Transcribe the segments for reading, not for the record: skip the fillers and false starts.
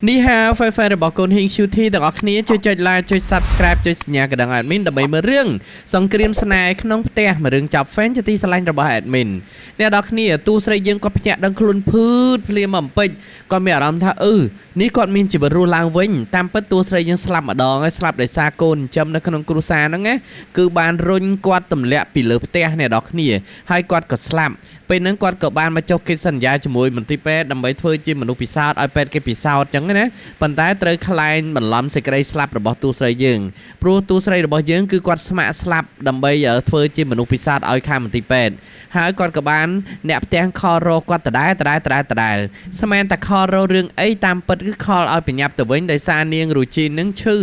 នេះហា fan fan របស់កូនហ៊ីង Shooty ទាំងអស់គ្នាជួយចុច like ចុច Subscribe ចុចសញ្ញាកណ្ដឹង admin ដើម្បីមើលរឿងសង្គ្រាមស្នេហ៍ក្នុងផ្ទះមួយរឿងចាប់ fan ជាទីស្រឡាញ់របស់ admin អ្នកនរគ្នាទូស្រីយើងគាត់ភ្ញាក់ដឹងខ្លួនភឺតភ្លាមមកអំពេចគាត់មានអារម្មណ៍ថាអឺនេះគាត់មានជីវិតរស់ឡើងវិញតាមពិតតួស្រីយើងស្លាប់ម្ដងហើយស្លាប់ដោយសារកូនចិញ្ចឹមនៅក្នុងគ្រួសារហ្នឹងណាគឺបានរុញគាត់ទម្លាក់ពីលើផ្ទះអ្នកនរគ្នាហើយគាត់ក៏ស្លាប់ពេលហ្នឹងគាត់ក៏បានមកចុះកិច្ចសន្យាជាមួយមន្ទីរពេទ្យដើម្បីធ្វើជាមនុស្សពិសោធន៍ឲ្យពេទ្យគេពិសោធន៍ចឹងណាប៉ុន្តែត្រូវក្លែងបន្លំសេចក្តីស្លាប់របស់តួស្រីយើងព្រោះតួស្រីរបស់យើងគឺគាត់ស្ម័គ្រស្លាប់ដើម្បីធ្វើជាមនុស្សពិសោធន៍ឲ្យខាងមន្ទីរពេទ្យហើយគាត់ក៏បានអ្នកផ្ទះខលរកគាត់ដដែលដដែលដដែលដដែលស្មានតែខលរករឿងអីតាមពិតគឺខលឲ្យប្រញាប់ទៅវិញដោយសារនាងរូជីននឹងឈឺ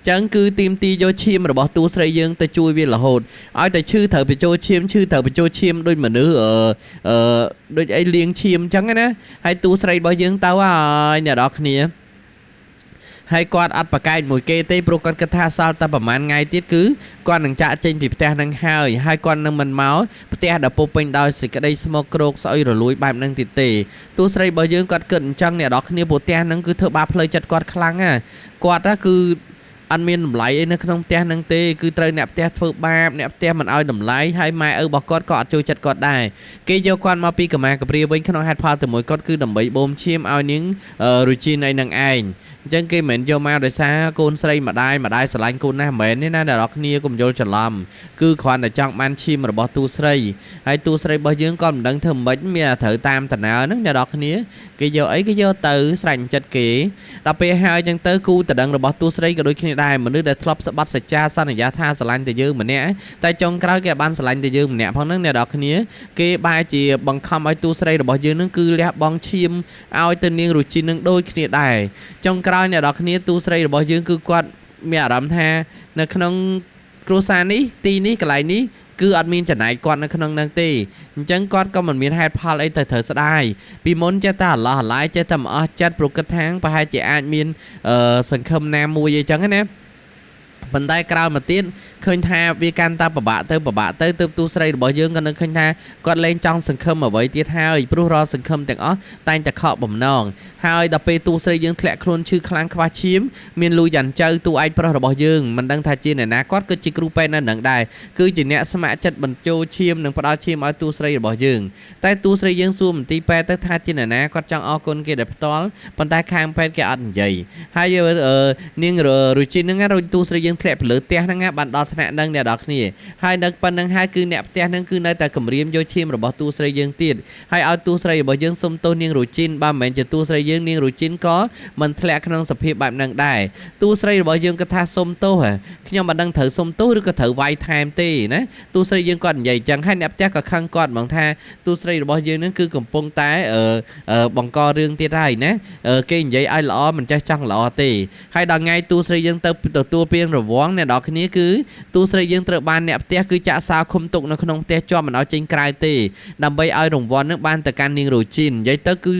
ចឹងគឺទីមទីយកឈាមរបស់តួស្រីយើងទៅជួយវារហូតឲ្យតែឈឺត្រូវបញ្ចូលឈាមឈឺត្រូវបញ្ចូលឈាមដូចមនុស្សអឺអឺដូចអីលាងឈាមចឹងណាហើយតួស្រីរបស់យើងទៅហើយអ្នកនរគ្នាហើយគាត់អត់ប្រកែកមួយគេទេព្រោះគាត់គិតថាសល់តែប្រហែលថ្ងៃទៀតគឺគាត់នឹងចាក់ចេញពីផ្ទះនឹងហើយហើយគាត់នឹងមិនមកផ្ទះដែលពោពេញដោយសេចក្តីស្មោកគ្រោកស្អុយរលួយបែបហ្នឹងទៀតទេទោះស្រីរបស់យើងគាត់គិតអញ្ចឹងអ្នកនរគ្នាព្រោះផ្ទះហ្នឹងគឺធ្វើបាបផ្លូវចិត្តគាត់ខ្លាំងណាគាត់ណាគឺអត់មានតម្លៃអីនៅក្នុងផ្ទះហ្នឹងទេគឺត្រូវអ្នកផ្ទះធ្វើបាបអ្នកផ្ទះមិនឲ្យតម្លៃហើយម៉ែឪរបស់គាត់ក៏អត់ចូលចិត្តគាត់ដែរគេយកគាត់មកពីកម្មាកាព្រាវិញក្នុងហេតុផលតែមួយគាត់គឺដើម្បីបូមឈាមឲ្យនាងរូជីនអីនឹងឯងអញ្ចឹងគេមិនមែនយកមកដោយសារកូនស្រីម្ដាយម្ដាយស្រឡាញ់កូនណាស់មិនមែនទេណាអ្នកនរគ្នាកុំយល់ច្រឡំគឺគ្រាន់តែចង់បានឈាមរបស់ទូស្រីហើយទូស្រីរបស់យើងក៏មិនដឹងធ្វើម៉េចមានតែត្រូវតាមដំណើរហ្នឹងអ្នកនរគ្នាគេយកអីគេយកទៅស្រេចចិត្តគេដល់ពេលហើយអញ្ចឹងទៅគូតដឹងរបស់ទូស្រីក៏ដូចគ្នាដែរមនុស្សដែលធ្លាប់ស្បត់សច្ចាសន្យាថាស្រឡាញ់តែយើងម្នាក់តែចុងក្រោយគេបានស្រឡាញ់តែយើងម្នាក់ផងហ្នឹងអ្នកនរគ្នាគេបែរជាបង្ខំឲ្យទូស្រីរបស់យើងហ្នឹងគឺលះបង់ឈាមឲ្យទៅនាងរុជីនឹងដូចគ្នាដែរចុងក្រោយអ្នកនរគ្នាទូស្រីរបស់យើងគឺគាត់មានអារម្មណ៍ថានៅក្នុងគ្រួសារនេះទីនេះកន្លែងនេះគឺអត់មានចំណែកគាត់នៅក្នុងនឹងទេអញ្ចឹងគាត់ក៏មិនមានហេតុផលអីទៅត្រូវស្ដាយពីមុនចេះតែអាឡោះអាឡាយចេះតែមិនអស់ចិត្តព្រោះគិតថាប្រហែលជាអាចមានសង្ឃឹមណាមួយអីចឹងណាប៉ុន្តែក្រោយមកទៀតឃើញថាវាកាន់តែពិបាកទៅពិបាកទៅទើបទូស្រីរបស់យើងក៏នឹងឃើញថាគាត់លែងចង់សង្ឃឹមអ្វីទៀតហើយព្រោះរាល់សង្ឃឹមទាំងអស់តែងតែខកបំណងហើយដល់ពេលទូស្រីយើងធ្លាក់ខ្លួនឈឺខ្លាំងខ្វះឈាមមានលូយ៉ាន់ចៅតួឯកប្រុសរបស់យើងមិនដឹងថាជាអ្នកណាគាត់គឺជាគ្រូពេទ្យនៅនឹងដែរគឺជាអ្នកស្ម័គ្រចិត្តបញ្ចូលឈាមនិងផ្ដល់ឈាមឲ្យទូស្រីរបស់យើងតែទូស្រីយើងសួរមន្ទីរពេទ្យទៅថាជាអ្នកណាគាត់ចង់អរគុណគេដែលផ្ទាល់ប៉ុន្តែខាងពេទ្យគេអត់និយាយហើយនាងរុជីនឹងរុញទូស្រីយើងធ្លាក់ពីលើផ្ទះហ្នឹងបានដល់ថ្នាក់ហ្នឹងអ្នកនរគ្នាហើយនៅប៉ុណ្្នឹងហើយគឺអ្នកផ្ទះហ្នឹងគឺនៅតែគម្រាមយកឈាមរបស់ទូស្រីយើងទៀតហើយឲ្យទូស្រីរបស់យើងសុំទោសនាងរុជីនបើមិនមែនជាទូស្រីយើងនាងរុជីនក៏មិនធ្លាក់ក្នុងសភាពបែបហ្នឹងដែរទូស្រីរបស់យើងក៏ថាសុំទោសខ្ញុំមិនដឹងត្រូវសុំទោសឬក៏ត្រូវវាយថែមទេណាទូស្រីយើងគាត់និយាយចឹងហើយអ្នកផ្ទះក៏ខឹងគាត់ហ្មងថាទូស្រីរបស់យើងហ្នឹងគឺកំពុងតែបង្ករឿងទៀតហើយណាគេនិយាយឲ្យល្អមិនចេះចង់ល្អទេហើយដល់ថ្ងៃទូស្រីយើងទៅទទួលពានរង្វាន់អ្នកនរគ្នាគឺទូស្រីយើងត្រូវបានអ្នកផ្ទះគឺចាក់សោឃុំទុកនៅក្នុងផ្ទះជាប់មិនឲ្យចេញក្រៅទេដើម្បីឲ្យរង្វាន់នឹងបានទៅកាន់នាងរូជីននិយាយទៅគឺ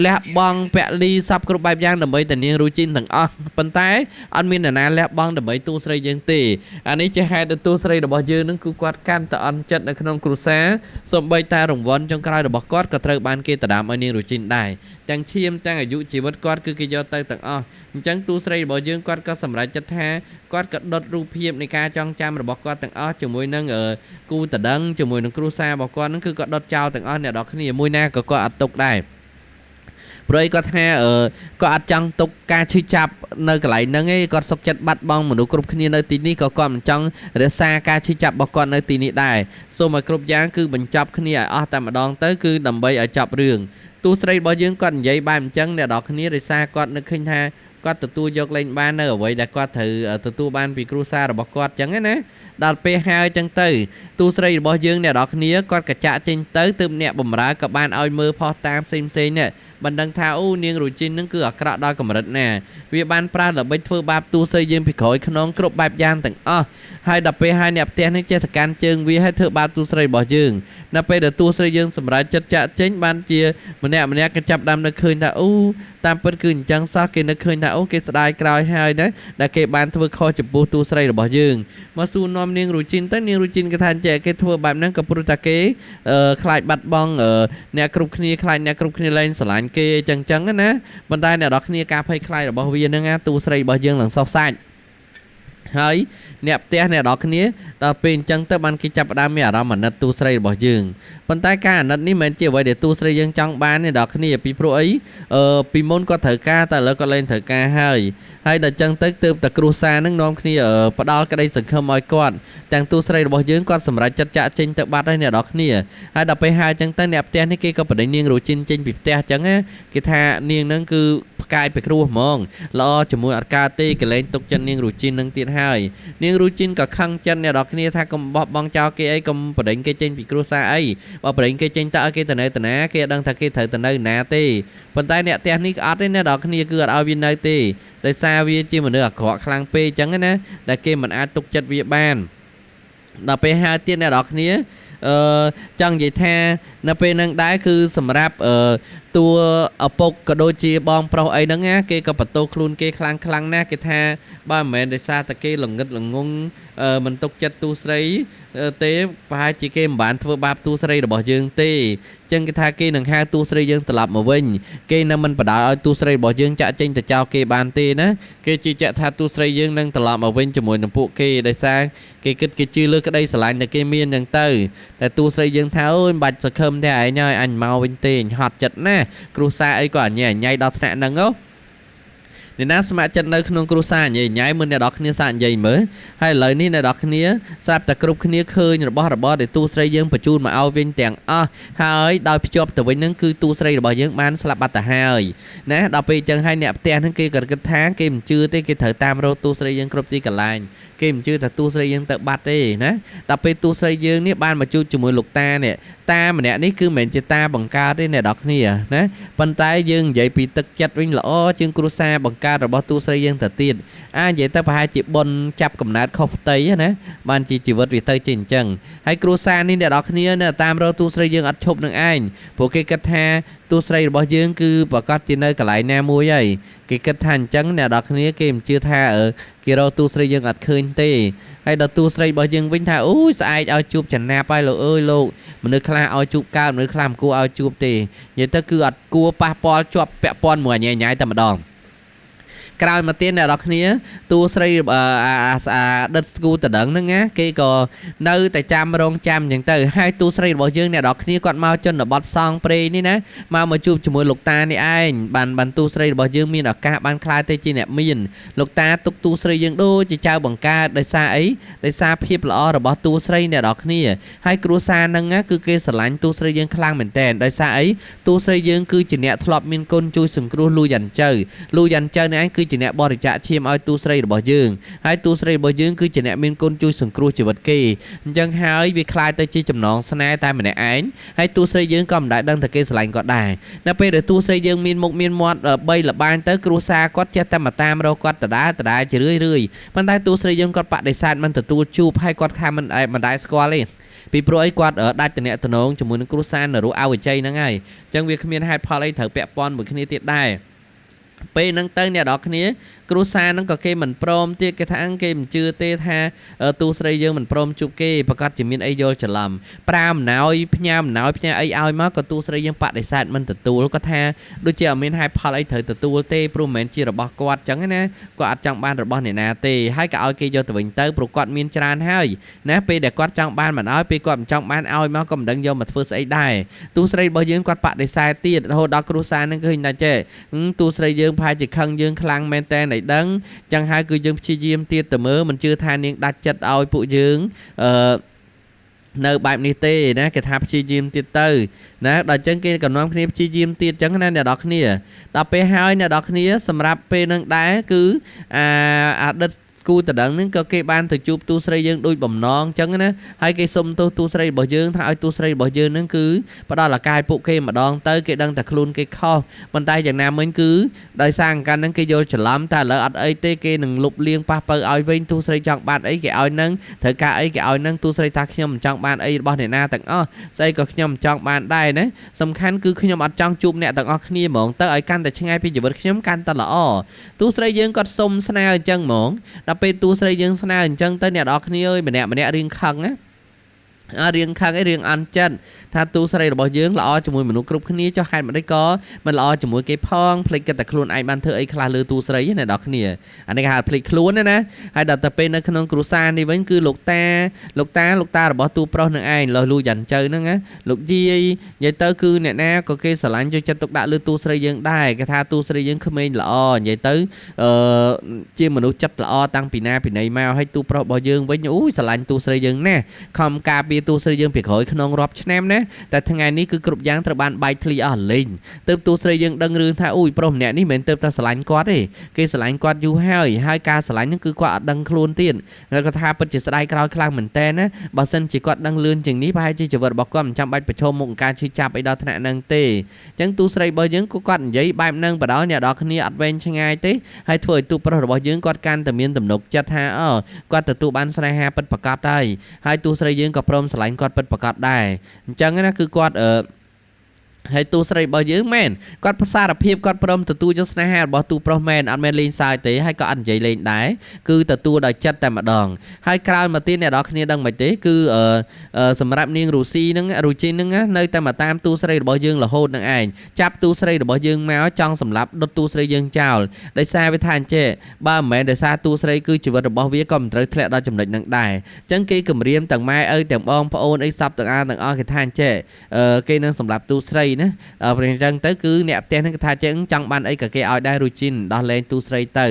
លះបង់ពលីសពគ្រប់បែបយ៉ាងដើម្បីតែនាងរូជីនទាំងអស់ប៉ុន្តែអត់មាននរណាលះបង់ដើម្បីទូស្រីយើងទេអានេះជាហេតុដែលទូស្រីរបស់យើងនឹងគឺគាត់កាន់តែអន់ចិត្តនៅក្នុងគ្រួសារសូម្បីតែរង្វាន់ចុងក្រោយរបស់គាត់ក៏ត្រូវបានគេដណ្ដើមឲ្យនាងរូជីនដែរទាំងឈាមទាំងអាយុជីវិតគាត់គឺគេយកទៅទាំងអស់អញ្ចឹងទូស្រីរបស់យើងគាត់ក៏សម្រេចចិត្តថាគាត់ក៏ដុតរូបភាពនៃការចងចាំរបស់គាត់ទាំងអស់ជាមួយនឹងគូតដឹងជាមួយនឹងគ្រួសាររបស់គាត់នឹងគឺគាត់ដុតចោលទាំងអស់អ្នកនរគ្នាមួយណាក៏គាត់អត់ទុកដែរព្រោះអីគាត់ថាគាត់អត់ចង់ទុកការឈឺចាប់នៅកន្លែងហ្នឹងឯងគាត់សុខចិត្តបាត់បង់មនុស្សគ្រប់គ្នានៅទីនេះក៏គាត់មិនចង់រក្សាការឈឺចាប់របស់គាត់នៅទីនេះដែរសូមឲ្យគ្រប់យ៉ាងគឺបញ្ចប់គ្នាឲ្យអស់តែម្ដងទៅគឺដើម្បីឲ្យចប់រឿងទូស្រីរបស់យើងគាត់និយាយបែបអញ្ចឹងអ្នកនរគ្នាដោយសារគាត់នឹកឃើញថាគាត់ទទួលយកលែងបាននៅអ្វីដែលគាត់ត្រូវទទួលបានពីគ្រួសាររបស់គាត់អញ្ចឹងណាដល់ពេលហើយអញ្ចឹងទៅទូស្រីរបស់យើងអ្នកនរគ្នាគាត់ក៏ចាក់ចេញទៅទើបអ្នកបំរើក៏បានឲ្យមើលផុសតាមផ្សេងផ្សេងនេះមិនដឹងថាអូនាងរុជីននឹងគឺអាក្រក់ដល់កម្រិតណាវាបានប្រើល្បិចធ្វើបាបទូស្រីយើងពីក្រោយខ្នងគ្រប់បែបយ៉ាងទាំងអស់ ហើយដល់ពេលហើយអ្នកផ្ទះនេះចេះតែកាន់ជើងវាឲ្យធ្វើបាបតួស្រីរបស់យើងនៅពេលដែលតួស្រីយើងសម្រេចចិត្តចាក់ចេញបានជាម្នាក់ម្នាក់គេចាប់ដើមនឹកឃើញថាអូតាមពិតគឺអញ្ចឹងសោះគេនឹកឃើញថាអូគេស្ដាយក្រោយហើយណាដែលគេបានធ្វើខុសចំពោះតួស្រីរបស់យើងមកសួរនាំនាងរូជីនទៅនាងរូជីនគេថាចេះគេធ្វើបែបហ្នឹងក៏ព្រោះតែគេខ្លាចបាត់បង់អ្នកគ្រប់គ្នាខ្លាចអ្នកគ្រប់គ្នាលែងស្រឡាញ់គេអញ្ចឹងចឹងណាប៉ុន្តែអ្នកនរគ្នាការភ័យខ្លាចរបស់វាហ្នឹងណាតួស្រីរបស់យើងឡើងសោះសាច់ហើយអ្នកផ្ទះអ្នកនរគ្នាដល់ពេលអញ្ចឹងទៅបានគេចាប់ផ្ដើមមានអារម្មណ៍អាណិតតួស្រីរបស់យើងប៉ុន្តែការអាណិតនេះមិនមែនជាអ្វីដែលតួស្រីយើងចង់បានទេដល់គ្នាពីព្រោះអីពីមុនគាត់ត្រូវការតែឥឡូវគាត់លែងត្រូវការហើយហើយដល់អញ្ចឹងទៅទើបតែគ្រួសារនឹងនាំគ្នាផ្ដល់ក្តីសង្ឃឹមឲ្យគាត់ទាំងតួស្រីរបស់យើងគាត់សម្រេចចិត្តចាក់ចេញទៅបាត់ហើយអ្នកនរគ្នាហើយដល់ពេលហើយអញ្ចឹងទៅអ្នកផ្ទះនេះគេក៏បដិញនាងរូជីនចេញពីផ្ទះអញ្ចឹងណាគេថានាងនឹងគឺផ្កាយពីគ្រោះហ្មងល្អជាមួយអត់កើតទេកលែងទុកចិត្តនាងរូជីននឹងទៀតហើយនាងរូជីនក៏ខឹងចិត្តអ្នកនរគ្នាថាកុំបោះបង់ចោលគេអីកុំបដិញគេចេញពីគ្រួសារអីបើបដិញគេចេញទៅឲ្យគេទៅនៅតាណាគេអត់ដឹងថាគេត្រូវទៅនៅណាទេប៉ុន្តែអ្នកផ្ទះនេះក៏អត់ទេអ្នកនរគ្នាគឺអត់ឲ្យវានៅទេដោយសារវាជាមនុស្សអាក្រក់ខ្លាំងពេកអញ្ចឹងណាដែលគេមិនអាចទុកចិត្តវាបានដល់ពេលហើយទៀតអ្នកនរគ្នាអឺចង់និយាយថានៅពេលហ្នឹងដែរគឺសម្រាប់តួឪពុកក៏ដូចជាបងប្រុសអីហ្នឹងណាគេក៏បន្ទោសខ្លួនគេខ្លាំងខ្លាំងណាស់គេថាបើមិនមែនដោយសារតែគេល្ងឹតល្ងងមិនទុកចិត្តតួស្រីទេប្រហែលជាគេមិនបានធ្វើបាបតួស្រីរបស់យើងទេចឹងគេថាគេនឹងហៅតួស្រីយើងត្រឡប់មកវិញគេនឹងមិនបដៅឲ្យតួស្រីរបស់យើងចាក់ចេញទៅចោលគេបានទេណាគេជឿជាក់ថាតួស្រីយើងនឹងត្រឡប់មកវិញជាមួយនឹងពួកគេដោយសារគេគិតគេជឿលើក្តីស្រឡាញ់ដែលគេមានចឹងទៅតែតួស្រីយើងថាអូយមិនបាច់សង្ឃឹមទេឯងហើយអញមកវិញទេអញហត់ចិត្តណាស់គ្រួសារអីក៏អញញ៉ៃដល់ថ្នាក់ហ្នឹងហ៎អ្នកណាស្ម័គ្រចិត្តនៅក្នុងគ្រួសារញ៉ៃញ៉ៃមើលអ្នកនរគ្នាសាកនិយាយមើលហើយឥឡូវនេះអ្នកនរគ្នាស្រាប់តែគ្រប់គ្នាឃើញរបស់របរដែលតួស្រីយើងបញ្ជូនមកឲ្យវិញទាំងអស់ហើយដោយភ្ជាប់ទៅវិញហ្នឹងគឺតួស្រីរបស់យើងបានស្លាប់បាត់ទៅហើយណាដល់ពេលអញ្ចឹងហើយអ្នកផ្ទះហ្នឹងគេក៏គិតថាគេមិនជឿទេគេត្រូវតាមរកតួស្រីយើងគ្រប់ទីកន្លែងគេមិនជឿថាតួស្រីយើងទៅបាត់ទេណាដល់ពេលតួស្រីយើងនេះបានមកជួបជាមួយលោកតានេះតាម្នាក់នេះគឺមិនមែនជាតាបង្កើតទេអ្នកនរគ្នាណាប៉ុន្តែយើងនិយាយពីទឹកចិត្តវិញល្អជាងគ្រួសារបង្កើតរបស់តួស្រីយើងទៅទៀតអានិយាយទៅប្រហែលជាប៉ុនចាប់កំណើតខុសផ្ទៃណាបានជាជីវិតវាទៅជាអញ្ចឹងហើយគ្រួសារនេះអ្នកនរគ្នានៅតាមរកតួស្រីយើងអត់ឈប់នឹងឯងព្រោះគេគិតថាតួស្រីរបស់យើងគឺប្រកាសជានៅកន្លែងណាមួយហើយគេគិតថាអញ្ចឹងអ្នកនរគ្នាគេមិនជឿថាគេរកតួស្រីយើងអត់ឃើញទេហើយដល់តួស្រីរបស់យើងវិញថាអូយស្អែកឲ្យជួបចំណាប់ហើយលោកអើយលោកមនុស្សខ្លះឲ្យជួបកើតមនុស្សខ្លះមិនគួរឲ្យជួបទេនិយាយទៅគឺអត់គួរប៉ះពាល់ជាប់ពាក់ព័ន្ធមួយញ៉ៃញ៉ៃតែម្ដងក្រោយមកទៀតអ្នកនរគ្នាតួស្រីអាដិតស្គូតដឹងហ្នឹងណាគេក៏នៅតែចាំរងចាំអញ្ចឹងទៅហើយតួស្រីរបស់យើងអ្នកនរគ្នាគាត់មកជនបទផ្សងព្រេងនេះណាមកជួបជាមួយលោកតានេះឯងបានតួស្រីរបស់យើងមានឱកាសបានក្លាយទៅជាអ្នកមានលោកតាទុកតួស្រីយើងដូចជាចៅបង្កើតដោយសារអីដោយសារភាពល្អរបស់តួស្រីអ្នកនរគ្នាហើយគ្រួសារហ្នឹងណាគឺគេស្រឡាញ់តួស្រីយើងខ្លាំងមែនតើដោយសារអីតួស្រីយើងគឺជាអ្នកធ្លាប់មានគុណជួយសង្គ្រោះលូយ៉ាន់ចៅលូយ៉ាន់ចៅនេះឯងគឺជាអ្នកបរិច្ចាគឈាមឲ្យតួស្រីរបស់យើងហើយតួស្រីរបស់យើងគឺជាអ្នកមានគុណជួយសង្គ្រោះជីវិតគេអញ្ចឹងហើយវាคล้ายទៅជាចំណងស្នេហ៍តែម្នាក់ឯងហើយតួស្រីយើងក៏មិនដែលដឹងថាគេស្រឡាញ់គាត់ដែរនៅពេលដែលតួស្រីយើងមានមុខមានមាត់បីលបាញទៅគ្រួសារគាត់ចេះតែមកតាមរកគាត់ដដែលដដែលជារឿយរឿយប៉ុន្តែតួស្រីយើងគាត់បដិសេធមិនទទួលជួបហើយគាត់ថាមិនដែលស្គាល់ទេពីព្រោះអីគាត់ដាច់តំណងជាមួយនឹងគ្រួសារនរោអវិជ័យហ្នឹងហើយអញ្ចឹងវាគ្មានហេតុផលអីត្រូវពាក់ព័ន្ធមួយគ្នាទៀតដែរពេលហ្នឹងទៅអ្នកនរគ្នាគ្រួសារហ្នឹងក៏គេមិនព្រមទៀតគេថាគេមិនជឿទេថាតួស្រីយើងមិនព្រមជួបគេប្រកាសជាមានអីយល់ច្រឡំប្រាអំណោយផ្ញើអំណោយផ្ញើអីឲ្យមកក៏តួស្រីយើងបដិសេធមិនទទួលគាត់ថាដូចជាអត់មានហេតុផលអីត្រូវទទួលទេព្រោះមិនមែនជារបស់គាត់ចឹងណាគាត់អត់ចង់បានរបស់អ្នកណាទេហើយក៏ឲ្យគេយកទៅវិញទៅព្រោះគាត់មានច្រើនហើយណាពេលដែលគាត់ចង់បានមិនឲ្យពេលគាត់មិនចង់បានឲ្យមកក៏មិនដឹងយកមកធ្វើស្អីដែរតួស្រីរបស់យើងគាត់បដិសេធទៀតរហូតដល់គ្រួសារហ្នឹងឃើញថាចេះតួស្រីយើងប្រហែលជាខឹងយើងខ្លាំងមែនតើណៃដឹងចឹងហើយគឺយើងព្យាយាមទៀតទៅមើលមិនជឿថានាងដាច់ចិត្តឲ្យពួកយើងនៅបែបនេះទេណាគេថាព្យាយាមទៀតទៅណាដល់ចឹងគេក៏នាំគ្នាព្យាយាមទៀតចឹងណាអ្នកនរគ្នាដល់ពេលហើយអ្នកនរគ្នាសម្រាប់ពេលនឹងដែរគឺអាដិត គូតដឹងហ្នឹងក៏គេបានទៅជួបទូស្រីយើងដូចបំណងអញ្ចឹងណាហើយគេសុំទោសទូស្រីរបស់យើងថាឲ្យទូស្រីរបស់យើងហ្នឹងគឺផ្ដល់ឱកាសឲ្យពួកគេម្ដងទៅគេដឹងតែខ្លួនគេខុសប៉ុន្តែយ៉ាងណាមិញគឺដោយសារអង្ការហ្នឹងគេយល់ច្រឡំតែឥឡូវអត់អីទេគេនឹងលុបលាងប៉ះពៅឲ្យវិញទូស្រីចង់បានអីគេឲ្យនឹងត្រូវការអីគេឲ្យនឹងទូស្រីថាខ្ញុំមិនចង់បានអីរបស់អ្នកណាទាំងអស់ស្អីក៏ខ្ញុំមិនចង់បានដែរណាសំខាន់គឺខ្ញុំអត់ចង់ជួបអ្នកទាំងអស់គ្នាហ្មងទៅឲ្យកាន់តែឆ្ងាយពីជីវិតខ្ញុំកាន់តែល្អទូស្រីយើងគាត់សុំស្នើអញ្ចឹងហ្មងដល់ពេលទូស្រីយើងស្នើអញ្ចឹងទៅអ្នកនរគ្នាអើយម្នាក់ម្នាក់រៀងខឹងណារៀងខឹងអីរៀងអន់ចិត្តថាទូស្រីរបស់យើងល្អជាមួយមនុស្សគ្រប់គ្នាចុះហេតុម្ដេចក៏មិនល្អជាមួយគេផងភ្លេចគិតតែខ្លួនឯងបានធ្វើអីខ្លះលើទូស្រីណាដល់គ្នាអានេះគេហៅភ្លេចខ្លួនណាហើយដល់តែពេលនៅក្នុងគ្រួសារនេះវិញគឺលោកតាលោកតាលោកតារបស់ទូប្រុសនឹងឯងលោះលូយ៉ាន់ចៅហ្នឹងណាលោកយាយនិយាយទៅគឺអ្នកណាក៏គេស្រឡាញ់យកចិត្តទុកដាក់លើទូស្រីយើងដែរគេថាទូស្រីយើងក្មេងល្អនិយាយទៅអឺជាមនុស្សចិត្តល្អតាំងពីណាពីណីមកហើយទូប្រុសរបស់យើងវិញអូយស្រឡាញ់ទូស្រីយើងណាស់ខំការពារទូស្រីយើងពីក្រោយក្នុងរាប់ឆ្នាំណាតែថ្ងៃនេះគឺគ្រប់យ៉ាងត្រូវបានបែកធ្លាយអស់លេងទើបទូស្រីយើងដឹងរឿងថាអូយប្រុសម្នាក់នេះមិនមែនទើបតែស្រឡាញ់គាត់ទេគេស្រឡាញ់គាត់យូរហើយហើយការស្រឡាញ់ហ្នឹងគឺគាត់អត់ដឹងខ្លួនទៀតហើយគាត់ថាពិតជាស្ដាយក្រោយខ្លាំងមែនតើណាបើសិនជាគាត់ដឹងលឿនជាងនេះប្រហែលជាជីវិតរបស់គាត់មិនចាំបាច់ប្រឈមមុខនឹងការឈឺចាប់អីដល់ថ្នាក់ហ្នឹងទេអញ្ចឹងទូស្រីរបស់យើងក៏គាត់និយាយបែបហ្នឹងបដ ாய் អ្នកនរគ្នាអត់វែងឆ្ងាយទេហើយធ្វើឲ្យទូប្រុសរបស់យើងគាត់កាន់តែមានទំនុកចិត្តថាអូគាត់ទទួលបានស្នេហាពិតប្រាកដហើយហើយទូស្រីយើងក៏ព្រមស្រឡាញ់គាត់ពិតប្រាកដដែរអញ្ចឹងណាគឺគាត់អឺហើយទូស្រីរបស់យើងមែនគាត់ផ្សារភាពគាត់ព្រមទទួលយកស្នេហារបស់ទូប្រុសមែនអត់មែនលេងសើចទេហើយក៏អត់និយាយលេងដែរគឺទទួលដោយចិត្តតែម្ដងហើយក្រោយមកទៀតអ្នកនរគ្នាដឹងមិនទេគឺសម្រាប់នាងរុស្ស៊ីហ្នឹងរុជីនហ្នឹងនៅតែមកតាមទូស្រីរបស់យើងរហូតនឹងឯងចាប់ទូស្រីរបស់យើងមកចង់សម្លាប់ដុតទូស្រីយើងចោលដោយសារវាថាអញ្ចេះបើមិនមែនដោយសារទូស្រីគឺជីវិតរបស់វាក៏មិនត្រូវធ្លាក់ដល់ចំណុចហ្នឹងដែរអញ្ចឹងគេគម្រាមទាំងម៉ែឪទាំងបងប្អូនអីសពទាំងអាទាំងអស់គេថាអញ្ចេះគេនឹងសម្លាប់ទូស្រីណាព្រោះអញ្ចឹងទៅគឺអ្នកផ្ទះហ្នឹងគេថាចេះចង់បានអីក៏គេឲ្យដែររុជីនដោះលែងទូស្រីទ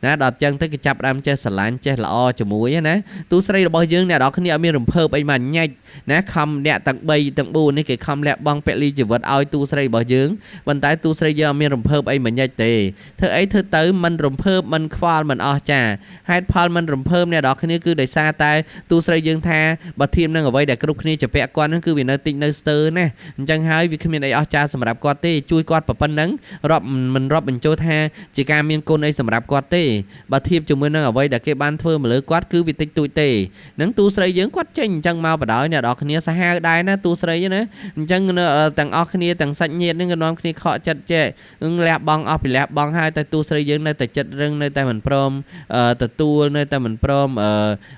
ៅណាដល់អញ្ចឹងទៅគេចាប់ដើមចេះស្រឡាញ់ចេះល្អជាមួយណាទូស្រីរបស់យើងអ្នកនរគ្នាអត់មានរំភើបអីមកញ៉ាច់ណាខំអ្នកទាំង3ទាំង4នេះគេខំលះបង់ពលីជីវិតឲ្យទូស្រីរបស់យើងប៉ុន្តែទូស្រីយើងអត់មានរំភើបអីមកញ៉ាច់ទេធ្វើអីធ្វើទៅមិនរំភើបមិនខ្វល់មិនអស់ចាហេតុផលមិនរំភើបអ្នកនរគ្នាគឺដោយសារតែទូស្រីយើងថាបើធៀបនឹងអ្វីដែលគ្រប់គ្នាជាពាក់គាត់ហ្នឹងគឺវានៅតិចនៅស្ទើរណាអញ្ចឹងហើយវាគ្មានអីអស្ចារ្យសម្រាប់គាត់ទេជួយគាត់ប៉ុណ្ណឹងរាប់មិនរាប់បញ្ចូលថាជាការមានគុណអីសម្រាប់គាត់ទេបើធៀបជាមួយនឹងអ្វីដែលគេបានធ្វើមកលើគាត់គឺវាតិចតួចទេនឹងទូស្រីយើងគាត់ចេញអញ្ចឹងមកបដ ாய் អ្នកនរគ្នាសាហាវដែរណាទូស្រីណាអញ្ចឹងទាំងអស់គ្នាទាំងសាច់ញាតិនឹងក៏នាំគ្នាខកចិត្តចេះលះបង់អស់ពីលះបង់ហើយតែទូស្រីយើងនៅតែចិត្តរឹងនៅតែមិនព្រមទទួលនៅតែមិនព្រម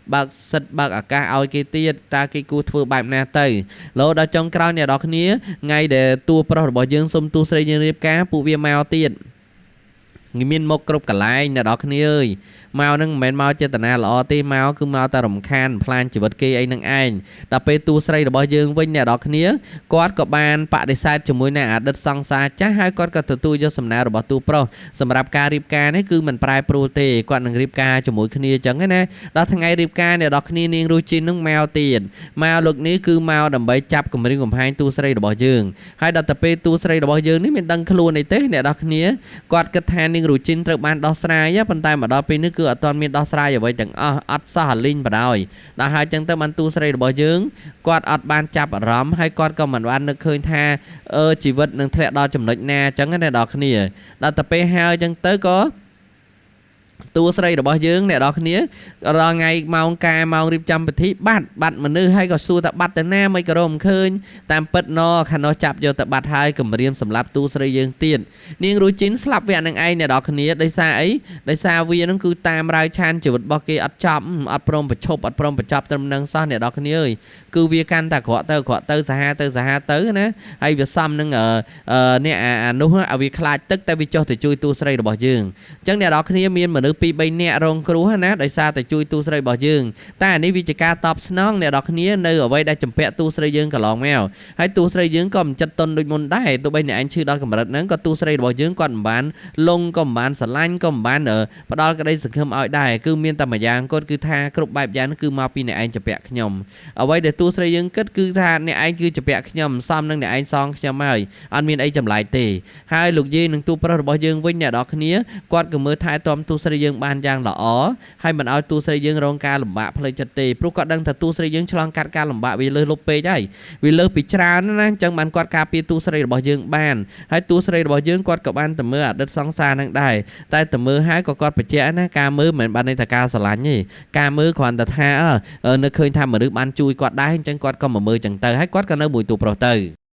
បើកសិទ្ធបើកឱកាសឲ្យគេទៀតតើគេគួរធ្វើបែបណាទៅលោដល់ចុងក្រោយអ្នកនរគ្នាថ្ងៃដែលតួប្រុសរបស់យើងសុំទូស្រីយើងរៀបការពួកវាមកទៀតមានមុខគ្រប់កន្លែងអ្នកនរគ្នាអើយមកនឹងមិនមែនមកចេតនាល្អទេមកគឺមកតែរំខានផ្លាញជីវិតគេអីនឹងឯងដល់ពេលទូស្រីរបស់យើងវិញអ្នកនរគ្នាគាត់ក៏បានបដិសេធជាមួយនឹងអតីតសង្សារចាស់ហើយគាត់ក៏ទទួលយកសំណើរបស់ទូប្រុសសម្រាប់ការរៀបការនេះគឺមិនប្រែប្រួលទេគាត់នឹងរៀបការជាមួយគ្នាអញ្ចឹងណាដល់ថ្ងៃរៀបការអ្នកនរគ្នានាងរុជីននឹងមកទៀតមកលើកនេះគឺមកដើម្បីចាប់គម្រាមកំហែងទូស្រីរបស់យើងហើយដល់ទៅពេលទូស្រីរបស់យើងនេះមានដឹងខ្លួនអីទេអ្នកនរគ្នាគាត់គិតថានាងរុជីនត្រូវបានដោះស្រាយប៉ុន្តែមកដល់ពេលនេះគឺអត់ទាន់មានដោះស្រាយអ្វីទាំងអស់អត់សោះអាលីងបដ ாய் ដល់ហើយចឹងទៅបានទូស្រីរបស់យើងគាត់អត់បានចាប់អារម្មណ៍ហើយគាត់ក៏មិនបាននឹកឃើញថាជីវិតនឹងធ្លាក់ដល់ចំណុចណាចឹងណាដល់គ្នាដល់ទៅពេលហើយចឹងទៅក៏តួស្រីរបស់យើងអ្នកនរគ្នារាល់ថ្ងៃម៉ោងការម៉ោងរៀបចំពិធីបាត់បាត់មនុស្សហើយក៏សួរថាបាត់ទៅណាមិនក៏រកមិនឃើញតាមពិតណខាងនោះចាប់យកទៅបាត់ហើយគម្រាមសម្លាប់តួស្រីយើងទៀតនាងរុជីនស្លាប់វគ្គនឹងឯងអ្នកនរគ្នាដោយសារអីដោយសារវានឹងគឺតាមរាវឆានជីវិតរបស់គេអត់ចប់អត់ព្រមប្រឈប់អត់ព្រមបញ្ចប់ត្រឹមនឹងសោះអ្នកនរគ្នាអើយគឺវាកាន់តែក្រក់ទៅក្រក់ទៅសាហាវទៅសាហាវទៅណាហើយវាសំនឹងអ្នកអានោះឲ្យវាខ្លាចទឹកតែវាចុះទៅជួយតួស្រីរបស់យើងអញ្ចឹងអ្នកនរគ្នាមានមនុស្ស2 3នាក់រងគ្រោះណាដោយសារតែជួយទូស្រីរបស់យើងតែអានេះវាជាការតបស្នងអ្នកនរគ្នានៅអ្វីដែលចម្ពាក់ទូស្រីយើងកន្លងមកហើយទូស្រីយើងក៏មិនចិត្តតុនដូចមុនដែរទោះបីអ្នកឯងឈឺដល់កម្រិតហ្នឹងក៏ទូស្រីរបស់យើងគាត់មិនបានលងក៏មិនបានស្រឡាញ់ក៏មិនបានផ្ដល់ក្តីសង្ឃឹមឲ្យដែរគឺមានតែម្យ៉ាងគាត់គឺថាគ្រប់បែបយ៉ាងគឺមកពីអ្នកឯងចម្ពាក់ខ្ញុំអ្វីដែលទូស្រីយើងគិតគឺថាអ្នកឯងគឺចម្ពាក់ខ្ញុំសមនឹងអ្នកឯងសងខ្ញុំហើយអត់មានអីចម្លែកទេហើយលោកយាយនឹងទូប្រុសរបស់យើងវិញអ្នកនរគ្នាគាត់ក៏មើលថែទាំទូស្រី យើងបានយ៉ាងល្អហើយមិនឲ្យតួស្រីយើងរងការលំបាកផ្លូវចិត្តទេព្រោះគាត់ដឹងថាតួស្រីយើងឆ្លងកាត់ការលំបាកវាលើសលប់ពេកហើយវាលើសពីច្រើនណាស់អញ្ចឹងបានគាត់ការពារតួស្រីរបស់យើងបានហើយតួស្រីរបស់យើងគាត់ក៏បានទៅមើលអតីតសង្សារនឹងដែរតែទៅមើលហើយក៏គាត់បញ្ជាក់ណាការមើលមិនមែនបានន័យថាការស្រឡាញ់ទេការមើលគ្រាន់តែថាអឺនៅឃើញថាមនុស្សបានជួយគាត់ដែរអញ្ចឹងគាត់ក៏មកមើលចឹងទៅហើយគាត់ក៏នៅមួយតួប្រុសទៅ។